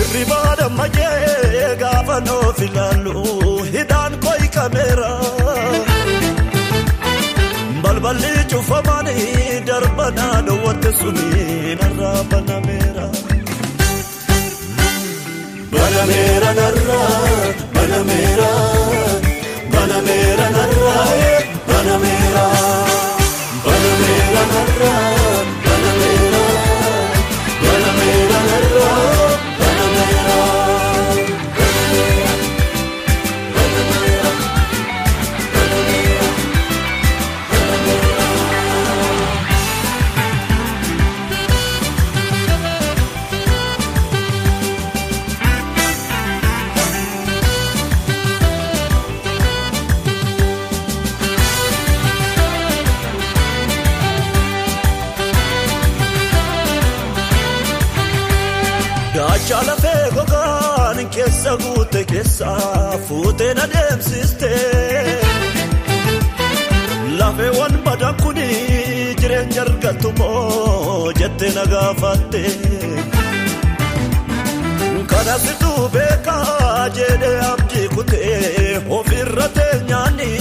Hirriba dammayee gaafa nuuf ilaalu hidhaan koo kameera. Balballi cufamanii darbanaa dhoowwatte suni narraa banameera. Banameera narraa banameera banameera narraa banameera banameera narraa banameera banameera narraa. Gaacha lafee gogaan keessa guute keessa fuutee na deemsiste. Lafeewwan badan kuni jireenya argattu moo jettee na gaafatte. Kana situ beekaa jedhee abdii kutee ofirra teenyaani.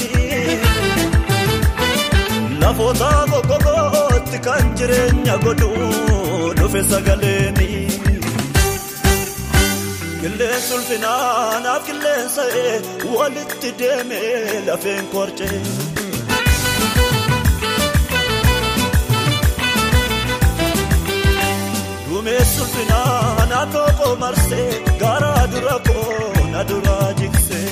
Lafoota goggogootti kan jireenya godhu dhufe sagaleeni. Qilleensi ulfinaa naaf qilleensa walitti deemee lafeen korcee. Dumeessi ulfinaa naannoo koo marsee garaa dura koo na duraa jigsee.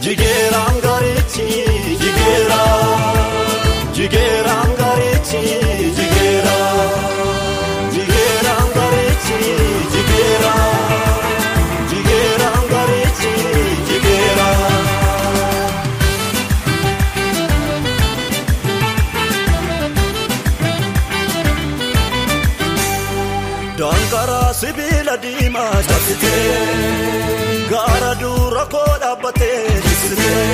Jigeeraan gaarichi jigeera jigeeraan gaarichi. Jigeera jigeeraan gaarichi jigeera jigeeraan gaarichi jigeera. Dankaraa sibiila diimaa cabsitee gaara dura koo dhaabbatee jigsitee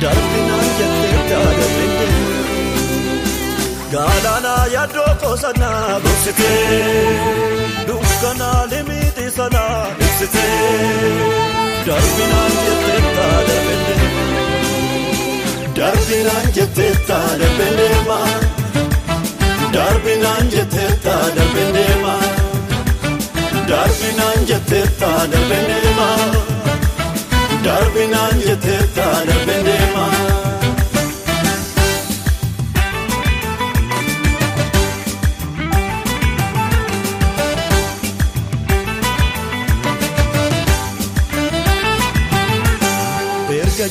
darbinaan jettee daadhabee. Galaana yaaddoo koosanaa gogsitee dukkanaa limixii sanaa ibsitee darbinaan jettee taadhabee darbinaan jettee taadhabee deema darbinaan jettee taadhabee deema darbinaan jettee taadhabee deema darbinaan jettee taadhabee deema.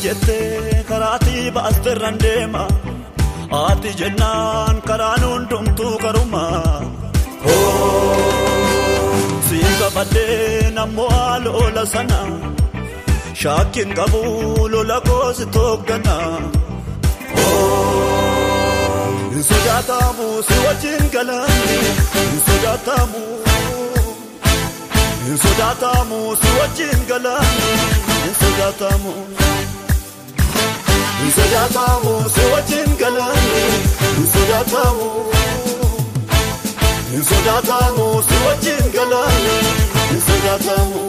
Jettee karaatii baasterraan deema ati jennaan karaan hundumtuu karuma. Siin qabadhee nammoo lola sana shaakkiin qabu lola koosi tooggana. Hin sodaatamu si wajjin galaanni hin sodaatamu. Hin sodaatamu si wajjin galaanni hin sodaatamu. Hin sodaatamu si wajjin galaanni hin sodaatamu. Hin sodaatamu si wajjin galaanni hin sodaatamu.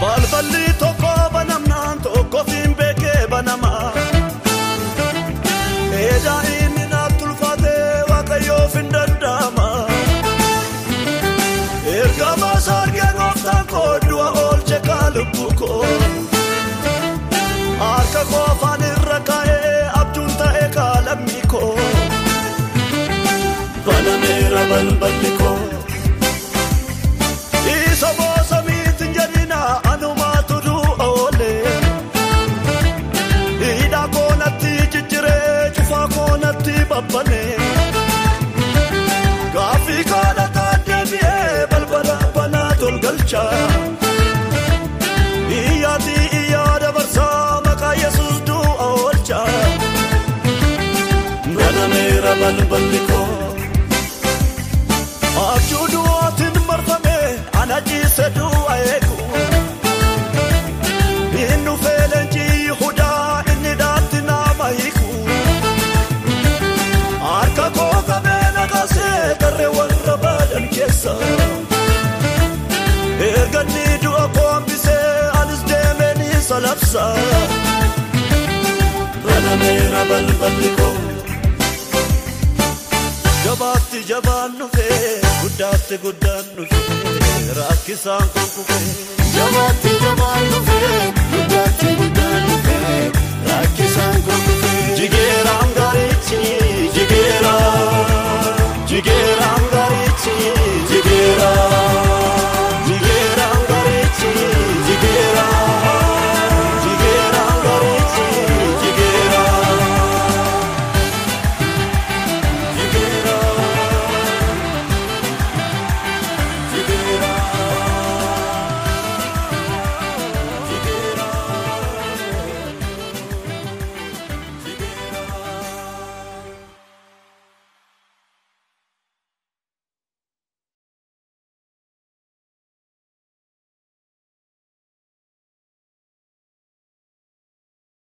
Balballi tokko banamnaan tokko fiin beekee banama. Eedaa inni naaf tulfaatee waaqayyoof hin danda'ama. Ergama sargee gooftaan koo du'a oolche lubbuu koo. Harka koo afaan irra kaa'ee abjuun ta'ee kaalammii koo. Banameera balballi koo. Isa boosa miti jedhina anumaatu du'a oolee. Hidhaa koonatti jijjiiree cufaa koonatti babbanee. Gaaffii kadhataa deebi'ee balbala banaa tolgalchaa. Iyyaatii iyyaa dabarsa. Balballi koo. Abjuu du'aatiin marfame ana ciise du'a eegu. Inni feelenji Yihudaa inni dhaatti nama hiiku. Harka koo qabee na kaasee tarree warra badan keessa. Erga inni du'a koo hambisee anis deemee ni salabsa. Banameera balballi koo. Jabaatti jabaan dhufee guddaatti guddaan dhufee rakkisaan kun kufee. Jabaatti jabaan dhufee guddaatti guddaan